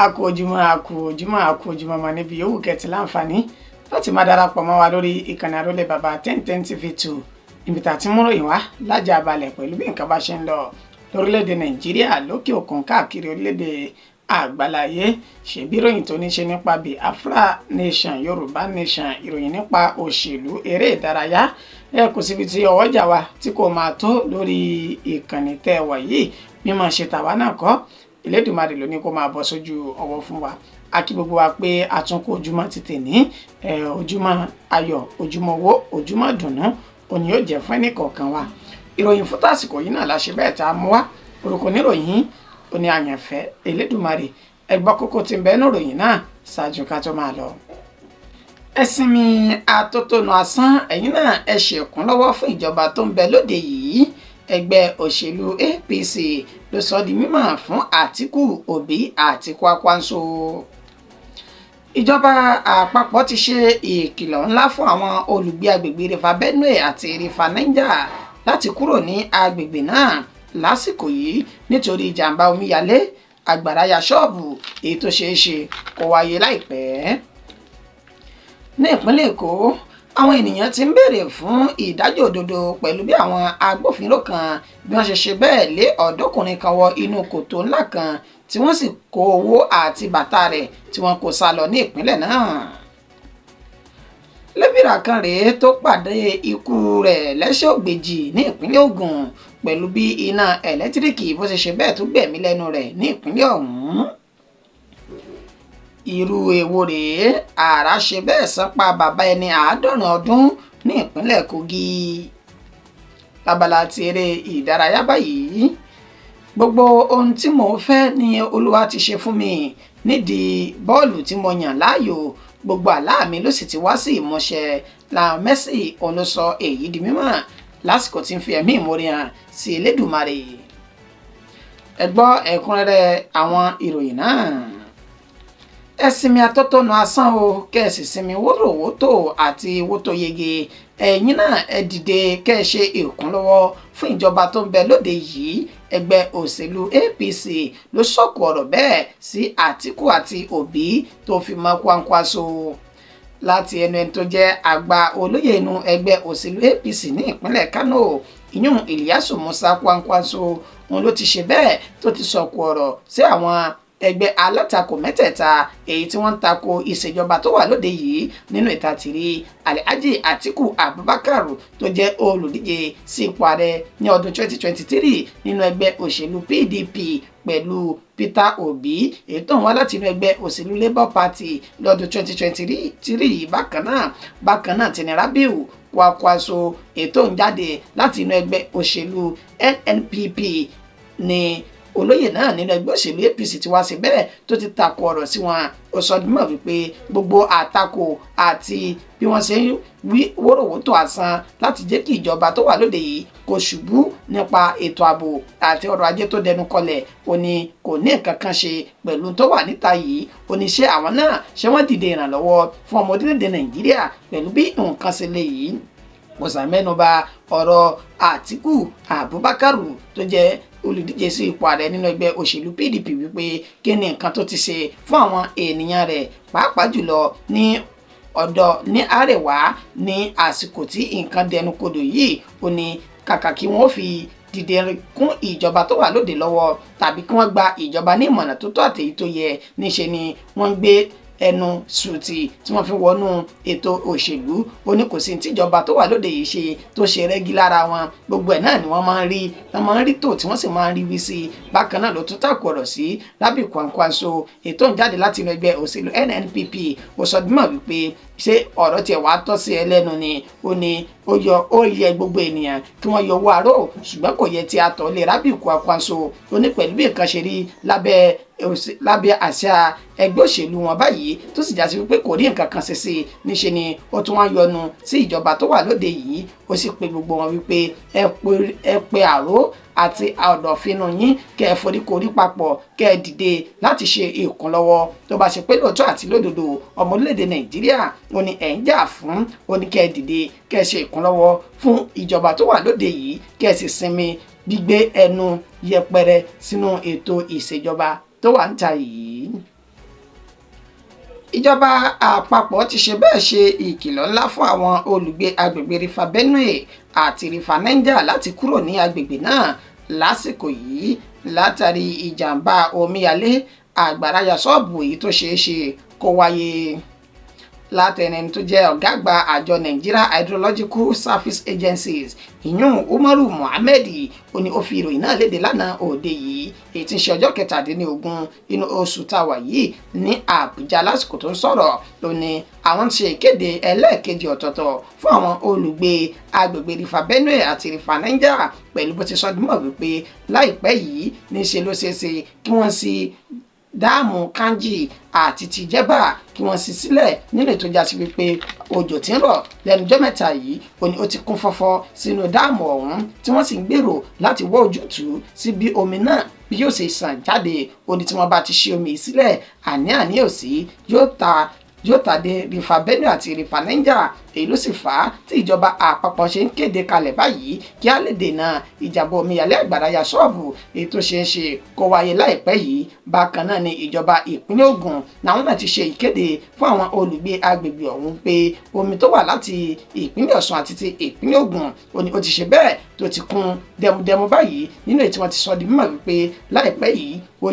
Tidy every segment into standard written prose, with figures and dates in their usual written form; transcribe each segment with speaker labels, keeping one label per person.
Speaker 1: A kú ojúmọ́, a kú ojúmọ́, a kú ojúmọ́ mọ́ níbi yòówù kẹ́tì láǹfààní láti máa darapọ̀ mọ́ wa lórí ìkànnì Àrólé Bàbá 1010 TV 2, níbi tá a ti mú ròyìn wá lájà balẹ̀ pẹ̀lú bí nǹkan bá ṣe ń lọ lórílẹ̀‐èdè Nàìjíríà, lókè òkun, káàkiri orílẹ̀‐èdè àgbáláyé. Ṣèbí ìròyìn tó ní ṣe nípa Biafra Nation, Yorùbá Nation, ìròyìn nípa òṣèlú, eré ìdárayá, ẹ kò síbi tí ọwọ́jà wa tí kò máa tó lórí ìkànnì tẹ́ wà yìí. Mímọ̀ ṣe tàwa náà kọ́, Elédùmarè ló ní kó máa bọ́ sójú ọwọ́ fún wa. A kí gbogbo wa pé àtúnkù ojúmọ́ ti tèní, ojúmọ́ ayọ̀, ojúmọ́ owó, ojúmọ́ dùnnú òní yóò jẹ́ fún ẹnì kọ̀ọ̀kan wa. Ìròyìn fún tàsìkò yìí náà la ṣe bẹ́ẹ̀ tá a mú wá. Orúkọ oníròyìn òní àyànfẹ́ Elédùmarè. Ẹ gbọ́ kókó tí ń bẹ nínú ìròyìn náà ṣáájú ká tó máa lọ. Ẹ sinmi atótónu asán, ẹ̀yin náà ẹ ṣèkún lọ́wọ́ fún ìjọba tó ń bẹ lóde yìí. Ẹgbẹ́ òṣèlú APC ló sọ di mímọ̀ fún Àtíkù, Òbí àti Kwakwanso. Ìjọba àpapọ̀ ti ṣe ìkìlọ̀ ńlá fún àwọn olùgbé agbègbè River Benue àti River Niger láti kúrò ní agbègbè náà lásìkò yìí nítorí ìjàmbá omíyalé àgbàrá ya ṣọ́ọ̀bù èyí tó ṣeé ṣe kó wáyé láìpẹ́. Ní ìpínlẹ̀ Èkó, àwọn ènìyàn ti ń béèrè fún ìdájọ́ òdodo pẹ̀lú bí àwọn agbófinró kan bí wọ́n ṣe ṣe bẹ́ẹ̀ lé ọ̀dọ́kùnrin kan wọ inú kòtò ńlá kan, tí wọ́n sì kó owó àti bàtà rẹ̀ tí wọ́n kó sá lọ ní ìpínlẹ̀ náà. Lẹ́bìrà kan rèé tó pàdé ikú rẹ̀ lẹ́sẹ̀ ògbèjì ní ìpínlẹ̀ Ògùn pẹ̀lú bí iná ẹ̀lẹ́tíríkì bó ṣe ṣe bẹ́ẹ̀ tó gbẹ̀mí lẹ́nu rẹ̀ ní ìpínlẹ̀ ọ̀hún. Irú èwo rèé? Ààrá ṣe bẹ́ẹ̀ sán pa bàbá ẹni 70 ọdún ní ìpínlẹ̀ Kogi. Lábala ti eré ìdárayá báyìí, gbogbo ohun tí mò ń fẹ́ ni Olúwa ti ṣe fún mi nídìí bọ́ọ̀lù tí mo yàn láàyò, gbogbo àlá mi ló sì ti wá sí ìmúṣẹ. Lionel Messi òun ló sọ èyí di mímọ̀ lásìkò tí ń fi ẹ̀mí ìmoore hàn sí Elédùmarè. Ẹ gbọ́ ẹ̀kúnrẹ́rẹ́ àwọn ìròyìn náà. Ẹ sinmi atótónu asán o, kẹ́ ẹ sì sinmi wótòwótò àti wótò yege. Ẹ̀yin náà ẹ dìde kẹ́ ẹ ṣe ìkúnlọ́wọ́ fún ìjọba tó ń bẹ lóde yìí. Ẹgbẹ́ òṣèlú APC ló sọ̀kò ọ̀rọ̀ bẹ́ẹ̀ sí Àtíkù àti Òbí tó fi mọ́ Kwankwaso láti ẹnu ẹni tó jẹ́ àgbà olóyè inú ẹgbẹ́ òṣèlú APC ní ìpínlẹ̀ Kano, ìyún Ìlíyàsù Musa Kwankwaso. Òun ló ti ṣe bẹ́ẹ̀ tó ti sọ̀kò ọ̀rọ̀ sí àwọn ẹgbẹ́ alátakò mẹ́tẹ̀ẹ̀ta èyí tí wọ́n ń tako ìṣèjọba tó wà lóde yìí. Nínú ìtàtìrí Alhaji Atiku Abubakar tó jẹ́ olùdíje sí ipò ààrẹ ní ọdún 2023 nínú ẹgbẹ́ òṣèlú PDP, pẹ̀lú Peter Obi èyí tó ń wá láti inú ẹgbẹ́ òṣèlú Labour Party lọ́dún 2023 bákan náà tí ní Rabiu Kwakwanso èyí tó ń jáde láti inú ẹgbẹ́ òṣèlú NNPP. Ní olóyè náà nínú ẹgbẹ́ òṣèlú APC ti wá sí bẹ́ẹ̀ tó ti takò ọ̀rọ̀ sí wọn. Ó sọ dímọ̀ wípé gbogbo àtakò àti bí wọ́n ṣe ń wí wóróworó asán láti jẹ́ kí ìjọba tó wà lóde yìí kó ṣubú nípa ètò ààbò àti ọrọ̀ ajé tó dẹnu kọlẹ̀, ó ní kò ní nǹkan kan ṣe pẹ̀lú tó wà níta yìí. Ó ní ṣé àwọn náà ṣé wọ́n dìde ìrànlọ́wọ́ fún ọmọ orílẹ̀-èdè Nàìjíríà pẹ̀lú bí nǹkan ṣe lè yìí? Kò sàmẹ́nuba ọ̀rọ̀ Àtíkù Abubakar tó jẹ́ olùdíje sí ipò ààrẹ nínú ẹgbẹ́ òṣèlú PDP wípé kí ni nǹkan tó ti ṣe fún àwọn ènìyàn rẹ̀, pàápàá jùlọ ní ọ̀dọ̀ ní àrẹwà ní àsìkò tí nǹkan dẹnu kodò yìí. Ó ní kàkà kí wọ́n fi dìde kún ìjọba tó wà lóde lọ́wọ́ tàbí kí wọ́n gba ìjọba ní ìmọ̀nà tó tọ́ àtèyí tó yẹ, níṣe ni wọ́n ń gbé ẹnu sùtì tí wọ́n fi wọnú ètò òṣèlú. Ó ní kò sí tíjọba tó wà lóde yìí ṣe tó ṣe rẹ́gí lára wọn. Gbogbo ẹ̀ náà ni wọ́n máa ń rí, wọ́n máa ń rí tò tí wọ́n sì máa ń rí wí sí i. Bákan náà ló tún tàkù ọ̀rọ̀ sí Rábì Kwankwanso ètò ń jáde láti inú ẹgbẹ́ òṣèlú NNPP. Ó sọ bímọ wípé ṣé ọ̀rọ̀ tiẹ̀ wàá tọ́ sí ẹ lẹ́nu ni? Ó ní ó yọ, ó yẹ gbogbo ènìyàn kí wọ́n yọ owó aró, ṣùgbọ́n kò yẹ tí a tọ̀ lé Rábì Kwankwanso. Ó ní pẹ̀lú bí nǹkan ṣe rí lábẹ́ àṣà ẹgbẹ́ òṣèlú wọn báyìí, tó sì jásí wípé kò rí nǹkan kan ṣe sí i, níṣe ni ó tún wá ń yọnu sí ìjọba tó wà lóde yìí. Ó sì pe gbogbo wọn wípé ẹ pe àró àti ọ̀dọ̀fínú yín, kẹ́ ẹ foríkorí papọ̀, kẹ́ ẹ dìde láti ṣe ìkúnlọ́wọ́. Tó bá ṣe pé lóòótọ́ àti lódodo ọmọ orílẹ̀-èdè Nàìjíríà ó ní ẹ̀ ń jà fún, ó ní kẹ́ ẹ dìde, kẹ́ ẹ ṣe ìkúnlọ́wọ́ fún ìjọba tó wà lóde yìí, kẹ́ ẹ sì sinmi gbígbé ẹnu yẹpẹrẹ sínú ètò ìṣèjọba tó wà ń ta yìí. Ìjọba àpapọ̀ ti ṣe bẹ́ẹ̀ ṣe ìkìlọ̀ ńlá fún àwọn olùgbé agbègbè River Benue àti River Niger láti kúrò ní agbègbè náà lásìkò yìí látàrí ìjàmbá omíyalé àgbàrá ya ṣọ́ọ̀bù èyí tó ṣeé ṣe kó wáyé. Látẹni tó jẹ́ ọ̀gá àgbà àjọ Nigeria Hydrological Service Agencies, ìyún Umaru Muhammed, ó ní ó fi ìròyìn náà léde lánàá òde yìí, èyí tí ń ṣe ọjọ́ 17 inú oṣù táwa yìí ní Àbújá. Lásìkò tó ń sọ̀rọ̀ ló ní àwọn ń ṣe ìkéde ẹlẹ́ẹ̀kejì ọ̀tọ̀ọ̀tọ̀ fún àwọn olùgbé agbègbè River Benue àti River Niger, pẹ̀lú bó ti sọ dímọ̀ wípé láìpẹ́ yìí níṣe ló ṣeé ṣe kí wọ́n sì dáàmù Kanji àti tìjẹ́bà kí wọ́n sì sílẹ̀, nínú ètò ìjà sí wípé òjò tí ń rọ̀ lẹ́nu ọjọ́ mẹ́ta yìí, ó ní ó ti kún fọ́fọ́ sínú dáàmù ọ̀hún, tí wọ́n sì ń gbèrò láti wọ́ ojútùú sí bí omi náà bí yóò ṣe sàn jáde. Ó ní tí wọ́n bá ti ṣí omi yìí sílẹ̀, àní-àní ò sí, yóò ta dé River Benue àti River Niger. Èyí ló sì fà á tí ìjọba àpapọ̀ ṣe ń kéde kalẹ̀ báyìí kí á lè dènà ìjàmbá omíyalé àgbàrá ya ṣọ́ọ̀bù èyí tó ṣeé ṣe kó wáyé láìpẹ́ yìí. Bákan náà ni ìjọba ìpínlẹ̀ Ògùn làwọn náà ti ṣe ìkéde fún àwọn olùgbé agbègbè ọ̀hún pé omi tó wà láti ìpínlẹ̀ Ọ̀ṣun àti ti ìpínlẹ̀ Ògùn, ó ní ó ti ṣe bẹ́ẹ̀ tó ti kún dẹmudẹmu báyìí, nínú èyí tí wọ́n ti sọ di mímọ̀ wípé láìpẹ́ yìí ó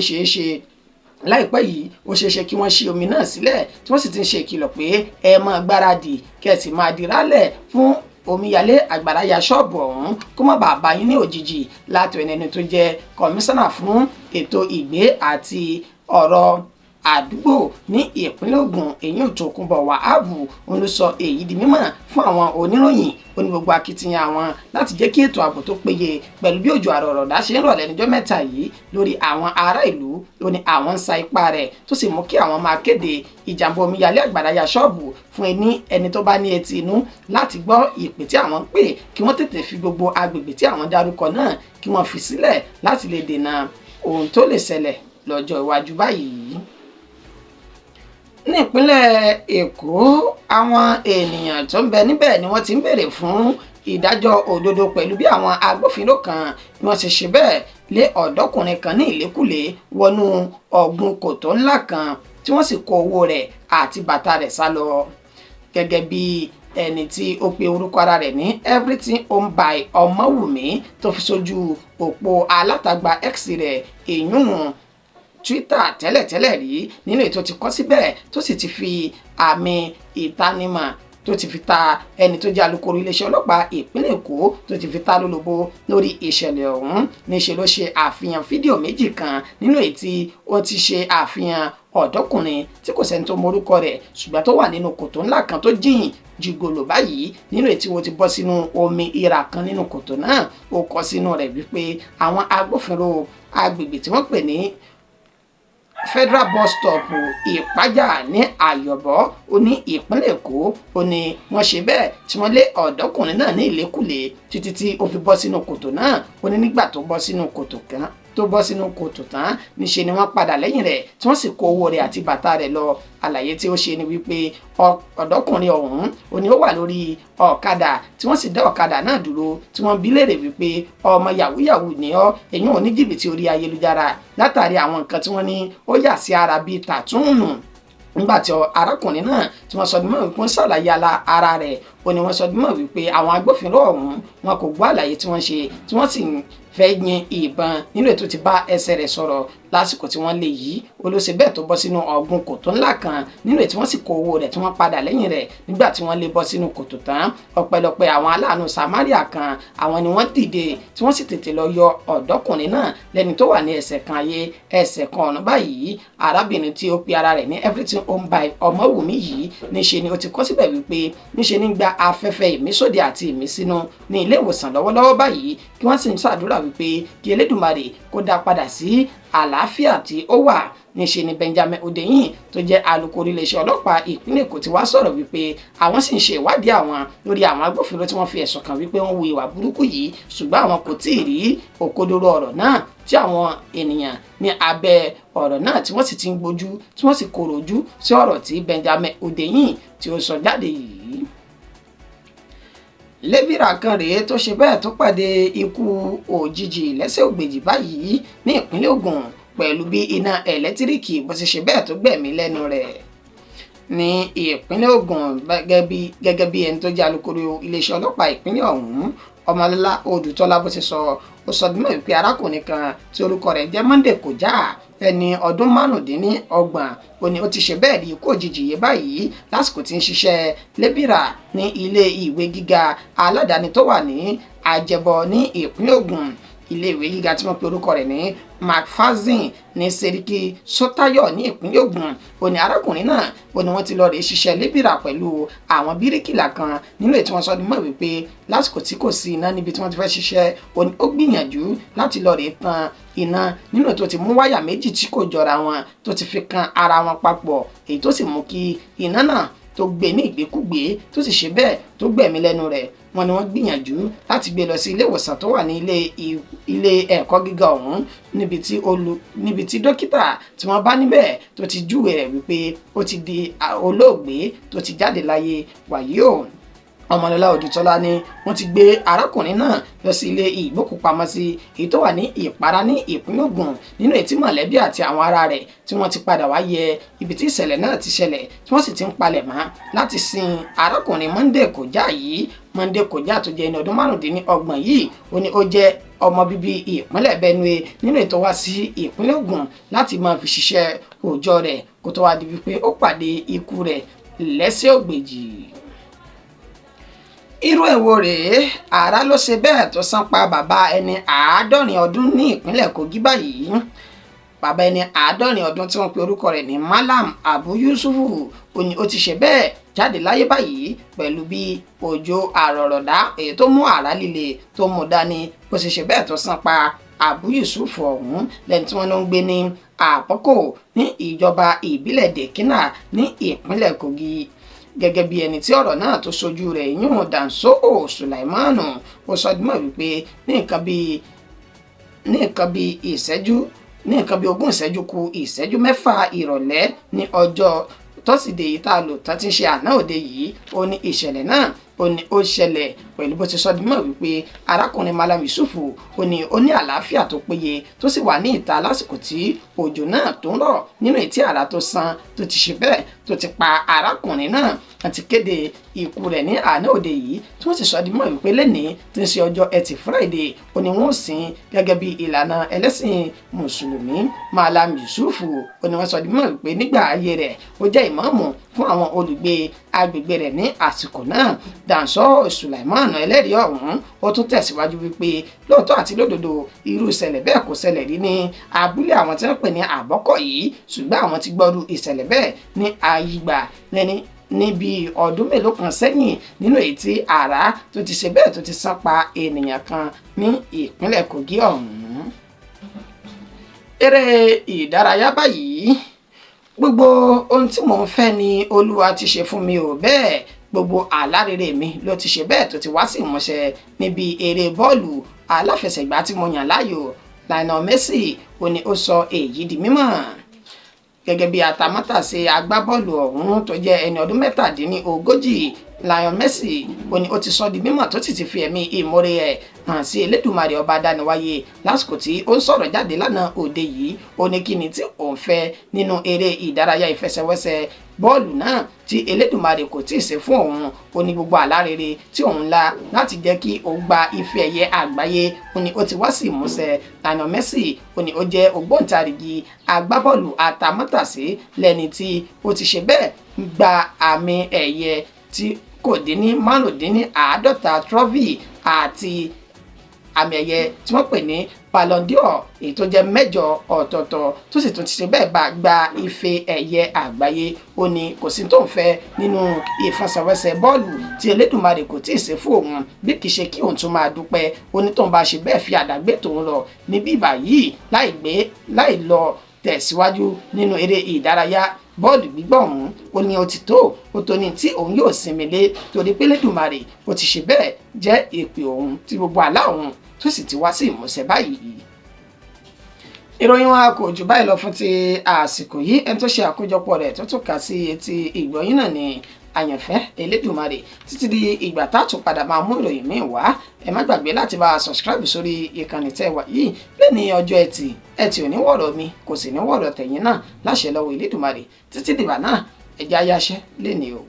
Speaker 1: ṣeé ṣe kí wọ́n ṣí omi náà sílẹ̀, tí wọ́n sì ti ń ṣe ìkìlọ̀ pé ẹ máa gbáradì kí ẹ sì máa dirálẹ̀ fún omíyalé àgbàrá ya ṣọ́ọ̀bù ọ̀hún, kó má bàa bá yín ní òjijì. Láti ẹni tó jẹ́ kọmíṣánná fún ètò ìgbé àti ọ̀rọ̀ àdúgbò ní ìpínlẹ̀ Ògùn, èyí Tókunbọ̀ Wàhábù, òun ló sọ èyí di mímọ̀ fún àwọn oníròyìn. Ó ní gbogbo akitiyan àwọn láti jẹ́ kí ètò ààbò tó péye pẹ̀lú bí òjò àrọ̀rọ̀dá ṣe ń rọ̀ lẹ́nujọ́ mẹ́ta yìí lórí àwọn ará ìlú, ó ní àwọn ń sa ipá rẹ̀, tó sì mú kí àwọn máa kéde ìjàmbá omíyalé àgbàrá ya ṣọ́ọ̀bù fún ẹni tó bá ní etí inú láti gbọ́ ìpè tí àwọn ń pè, kí wọ́n tètè fi gbogbo agbègbè tí àwọn dárúkọ náà kí wọ́n fi sílẹ̀ láti lè dènà ohun tó lè ṣẹlẹ̀ lọ́jọ́ iwájú báyìí. Nípínlẹ̀ Èkó, àwọn ènìyàn tó ń bẹ níbẹ̀ ni wọ́n ti ń béèrè fún ìdájọ́ òdodo pẹ̀lú bí àwọn agbófinró kan bí wọ́n ṣe ṣe bẹ́ẹ̀ lé ọ̀dọ́kùnrin kan ní ìlékùlé wọnú ọ̀gbun kòtò ńlá kan, tí wọ́n sì kó owó rẹ̀ àti bàtà rẹ̀ sá lọ. Gẹ́gẹ́ bí ẹni tí ó pe orúkọ ara rẹ̀ ní Everything Home by Ọmọwùmí tó fi sójú òpó alátagbà X rẹ̀, èyún Twitter tẹ́lẹ̀tẹ́lẹ̀ rí, nínú ètò tí kọ síbẹ̀, tó sì ti fi àmì ìtanimọ̀ tó ti fi ta ẹni tó jẹ́ alukoro iléeṣẹ́ ọlọ́pàá ìpínlẹ̀ Èkó tó ti fi ta lólobó lórí ìṣẹ̀lẹ̀ ọ̀hún, níṣẹ́ ló ṣe àfihàn fídíò méjì kan, nínú èyí tí ó ti ṣe àfihàn ọ̀dọ́kùnrin tí kò sẹ́ni tó mọ orúkọ rẹ̀, ṣùgbọ́n tó wà nínú kòtò ńlá kan tó jìn jìgòlò báyìí, nínú èyí tí wọ́n ti bọ́ sínú omi ìrà kan nínú kòtò náà. Ó kọ sínú rẹ̀ wípé àwọn agbófinró agbègbè tí wọ́n pè ní Federal Bus Stop, Ìpájà ní Àyọ̀bọ̀, ó ní ìpínlẹ̀ Èkó, ó ní wọ́n ṣe bẹ́ẹ̀ tí wọ́n lé ọ̀dọ́kùnrin náà ní ìlékùlé títí tí ó fi bọ́ sínú kòtò náà. Ó ní nígbà tó bọ́ sínú kòtò kan tó bọ́ sínú kòtò tán, níṣe ni wọ́n padà lẹ́yìn rẹ̀ tí wọ́n sì kó owó rẹ̀ àti bàtà rẹ̀ lọ. Àlàyé tí ó ṣe ni wípé ọ̀dọ́kùnrin ọ̀hún, ó ní ó wà lórí ọ̀kadà, tí wọ́n sì dá ọ̀kadà náà dúró, tí wọ́n bi léèrè wípé ọmọ yahoo yahoo ní ọ́, èyí ò ní jìbìtì orí ayélujára, látàrí àwọn nǹkan tí wọ́n ní ó yà sí ara bíi tattoo. Nígbà tí arákùnrin náà tí wọ́n sọ dímọ̀ wípé ń ṣàlàyé ara rẹ̀, ó ní wọ́n sọ dímọ̀ wípé àwọn agbófinró ọ̀hún wọn kò gbọ́ àlàyé tí wọ́n ṣe, tí wọ́n sì fẹ́ yin ìbọn nínú ètò tí bá ẹsẹ̀ rẹ̀ sọ̀rọ̀ lásìkò tí wọ́n lé yìí. Ó ló ṣe bẹ́ẹ̀ tó bọ́ sínú ọ̀gbun kòtò ńlá kan, nínú ètò wọ́n sì kó owó rẹ̀ tí wọ́n padà lẹ́yìn rẹ̀ nígbà tí wọ́n lé bọ́ sínú kòtò tán. Ọpẹ́lọpẹ́ àwọn aláàánú Samaria kan, àwọn ni wọ́n dìde tí wọ́n sì tètè lọ yọ ọ̀dọ́kùnrin náà lẹ́ni tó wà ní ẹsẹ̀ kan ayé, ẹsẹ̀ kan ọ̀nà báyìí. Arábìnrin tí ó pe ara rẹ̀ ní Everything Home by Ọmọwùmí yìí, níṣe ni ó ti kọ síbẹ̀ wípé níṣe ní gba afẹ́fẹ́ ìmísòdì àti ìmísínú ní ilé ìwòsàn lọ́wọ́lọ́wọ́ báyìí, kí wọ́n sì ń ṣàdúrà wípé kí Elédùmarè kó dá padà sí àlàáfíà tí ó wà. Níṣe ni Benjamin Hundeyin tó jẹ́ alukoro iléeṣẹ́ ọlọ́pàá ìpínlẹ̀ Èkó ti wá sọ̀rọ̀ wípé àwọn sì ń ṣe ìwádìí àwọn lórí àwọn agbófinró tí wọ́n fi ẹ̀sùn kàn wípé wọ́n hu ìwà burúkú yìí, ṣùgbọ́n àwọn kò tí ì rí òkodoro ọ̀rọ̀ náà tí àwọn ènìyàn ní abẹ́ ọ̀rọ̀ náà tí wọ́n sì ti ń gbójú tí wọ́n sì kòrò ojú sí ọ̀rọ̀ tí Benjamin Hundeyin tí ó sọ jáde yìí. Lébìrà kan rèé tó ṣe bẹ́ẹ̀ tó pàdé ikú òjijì lẹ́sẹ̀ ògbèjì báyìí ní ìpínlẹ̀ Ògùn, pẹ̀lú bí iná ẹ̀lẹ́tíríkì bó ṣe ṣe bẹ́ẹ̀ tó gbẹ̀mí lẹ́nu rẹ̀. Ní ìpínlẹ̀ Ògùn, gẹ́gẹ́ bí ẹni tó jẹ́ alukoro iléeṣẹ́ ọlọ́pàá ìpínlẹ̀ ọ̀hún, Ọmọlọ́lá Odùtọ́lá, bó ṣe sọ, ó sọ dímọ̀ wípé arákùnrin kan tí orúkọ rẹ̀ jẹ́ Monday Kọjá, ẹni ọdún 35, ó ní ó ti ṣe bẹ́ẹ̀ rí ikú òjijì yìí báyìí lásìkò tí ń ṣiṣẹ́ lébìrà ní ilé ìwé gíga aládàáni tó wà ní Àjẹbọ ní ìpínlẹ̀ Ògùn, ilé ìwé gíga tí wọ́n pe orúkọ rẹ̀ ní Macpherson ní Seriki Sotayo ní ìpínlẹ̀ Ògùn. Ó ní arákùnrin náà, ó ní wọ́n ti lọ rèé ṣiṣẹ́ lébìrà pẹ̀lú àwọn bíríkìlà kan nínú ètò. Wọn sọ ní mọ̀ wípé lásìkò tí kò sí iná níbi tí wọ́n ti fẹ́ ṣiṣẹ́, ó ní ó gbìyànjú láti lọ rèé tan iná nínú ètò tí mú wáyà méjì tí kò jọra wọn tó ti fi kan ara wọn papọ̀, èyí tó sì mú kí iná náà tó gbé ní ìgbékúgbé, tó sì ṣe bẹ́ẹ̀ tó gbẹ̀mí lẹ́nu rẹ̀. Wọ́n ní wọ́n gbìyànjú láti gbé lọ sí ilé ìwòsàn tó wà ní ilé ẹ̀kọ́ gíga ọ̀hún, níbi tí dókítà tí wọ́n bá níbẹ̀ tó ti júwe rẹ̀ wípé ó ti di olóògbé tó ti jáde láyé. Wàyí o, Ọmọlọ́lá Odùtọ́lá ni wọ́n ti gbé arákùnrin náà lọ sí ilé ìgbókùpamọ́sí èyí tó wà ní Ìpara ní ìpínlẹ̀ Ògùn, nínú ètí mọ̀lẹ́bí àti àwọn ará rẹ̀ tí wọ́n ti padà wá yẹ ibi tí ìṣẹ̀lẹ̀ náà ti ṣẹlẹ̀, tí wọ́n sì ti ń palẹ̀ mọ́ láti sin arákùnrin Monday Kọjá yìí. Monday Kọjá tó jẹ́ ẹni ọdún 35 yìí, ó ní ó jẹ́ ọmọ bíbí ìpínlẹ̀ Benue nínú ètò wá sí ìpínlẹ̀ Ògùn láti máa fi ṣiṣẹ́ òòjọ́ rẹ̀ kó tó wá di wípé ó pàdé ikú rẹ̀ lẹ́sẹ̀ ògbèjì. Irú èwo rèé? Àrá ló ṣe bẹ́ẹ̀ tó sán pa bàbá ẹni 70 ọdún ní ìpínlẹ̀ Kogi báyìí. Bàbá ẹni 70 ọdún tí wọ́n pe orúkọ rẹ̀ ní Malam Abu Yusufu, ó ní ó ti ṣe bẹ́ẹ̀ jáde láyé báyìí pẹ̀lú bí òjò àrọ̀rọ̀dá èyí tó mú àrá líle tó mú dání bó ṣe ṣe bẹ́ẹ̀ tó sán pa Abu Yusuf ọ̀hún, lẹ́ni tí wọ́n ló ń gbé ní Àpọ́kò ní ìjọba ìbílẹ̀ Dèkínà ní ìpínlẹ̀ Kogi. Gẹ́gẹ́ bí ẹni tí ọ̀rọ̀ náà tó sojú rẹ̀ yún, Dansoho Sulaimanu, ó sọ dímọ̀ wípé ní nǹkan bíi 20 ìṣẹ́jú kù ìṣẹ́jú 6 ìrọ̀lẹ́ ní ọjọ́ tọ́sídẹ̀ẹ́ yìí tá a lò tán, tí ń ṣe àná òde yìí, ó ní ìṣẹ̀lẹ̀ náà ó ní ó ṣẹlẹ̀. Pẹ̀lú bó ti sọ di mọ̀ wípé arákùnrin Malam Yusufu, ó ní àlàáfíà tó péye, tó sì wà ní ìta lásìkò tí òjò náà tó ń rọ̀ nínú etí àrá tó san tó ti ṣe bẹ́ẹ̀ tó ti pa arákùnrin náà. Àti kéde ikú rẹ̀ ní àná òde yìí, tí wọ́n sì sọ di mọ̀ wípé lẹ́nìí tí ń ṣe ọjọ́ Ẹtì Friday, ó ní wọ́n sìn gẹ́gẹ́ bí ìlànà ẹlẹ́sìn mùsùlùmí. Malam Yusufu, ó ní wọ́n sọ di mọ̀ wípé nígbà ayé rẹ̀, ó jẹ́ ìmáàmù fún àwọn olùgbé agbègbè rẹ̀ ní àsìkò náà. Dànsọ́ Sulaiman ẹlẹ́rìí ọ̀hún, ó tún tẹ̀síwájú wípé lóòótọ́ àti lódodo, irú ìṣẹ̀lẹ̀ bẹ́ẹ̀ kò ṣẹlẹ̀ rí ní abúlé àwọn tí wọ́n pè ní Àbọ́kọ̀ yìí, ṣùgbọ́n àwọn ti gbọ́rú ìṣẹ̀lẹ̀ bẹ́ẹ̀ ní àyígbà lẹ́ni níbi ọdún mélòó kan sẹ́yìn, nínú èyí tí àrá tó ti ṣe bẹ́ẹ̀ tó ti sán pa ènìyàn kan ní ìpínlẹ̀ Kogi ọ̀hún. Eré ìdárayá báyìí. Gbogbo ohun tí mò ń fẹ́ ni Olúwa ti ṣe fún mi ò, bẹ́ẹ̀ gbogbo àlá rere mi ló ti ṣe bẹ́ẹ̀ tó ti wá sí ìmúṣẹ níbi eré bọ́ọ̀lù aláfẹsẹ̀gbá tí mo yàn láàyò. Lionel Messi, ó ní ó sọ èyí di mímọ̀. Gẹ́gẹ́ bí atamátàsé agbábọ́ọ̀lù ọ̀hún tó jẹ́ ẹni ọdún 37, Lionel Messi, ó ní ó ti sọ di mímọ̀, tó sì ti fi ẹ̀mí ìmoore ẹ̀ hàn sí Elédùmarè ọba dániwáyé lásìkò tí ó ń sọ̀rọ̀ jáde lánàá òde yìí. Ó ní kí ni tí òun fẹ́ nínú eré ìdárayá ìfẹsẹ̀wẹsẹ̀ bọ́ọ̀lù náà tí Elédùmarè kò tíì ṣe fún òun? Ó ní gbogbo àlá rere tí òun lá láti jẹ́ kí òun gba ife ẹ̀yẹ àgbáyé, ó ní ó ti wá sí ìmúṣẹ. Lionel Messi, ó ní ó jẹ́ ògbóǹtarìgì agbábọ́ọ̀lù atamátàsé lẹ́ni tí ó ti ṣe bẹ́ẹ̀ gba àmì ẹ̀yẹ tí kò dín ní 55 trophy àti àmì ẹ̀yẹ tí wọ́n pè ní Ballon d'Or èyí tó jẹ́ mẹ́jọ ọ̀tọ̀ọ̀tọ̀, tó sì tún ti ṣe bẹ́ẹ̀ bá gba ife ẹ̀yẹ àgbáyé. Ó ní kò sí tó ń fẹ́ nínú ìfẹsẹ̀wẹsẹ̀ bọ́ọ̀lù tí Elédùmarè kò tíì ṣe fún òun bí kì í ṣe kí òun tún máa dúpẹ́. Ó ní tóun bá ṣe bẹ́ẹ̀ fi àdágbé tòun lọ níbí báyìí láì gbé láì lọ tẹ̀síwájú nínú eré ìdárayá bọ́ọ̀lù gbígbọ́ ọ̀hún, ó ní ó ti tó, ó tó ní tí òun yóò sinmi lé, torí pé Elédùmarè ó ti ṣe bẹ́ẹ̀ jẹ́ ìpè òun tí gbogbo àlá òun tó sì ti wá sí ìmúṣẹ báyìí. Ìròyìn wa kò jù báyìí lọ fún ti àsìkò yìí. Ẹni tó ṣe àkójọpọ̀ rẹ̀ tó tún kà sí etí ìgbọ̀yìn náà ní Àyànfẹ́ Elédùmarè. Títí di ìgbà tá a tún padà máa mú ìròyìn míì wá, ẹ má gbàgbé láti bá a subscribe sórí ìkànnì tẹ́ wà yìí. Lẹ́ni ọjọ́ Ẹtì, Ẹtì ò ní wọ̀rọ̀ mi, kò sì ní wọ̀rọ̀ tẹ̀yìn náà láṣẹ lọ́wọ́ Elédùmarè. Títí dìgbà náà, Ẹja yáṣẹ́ lénìí o.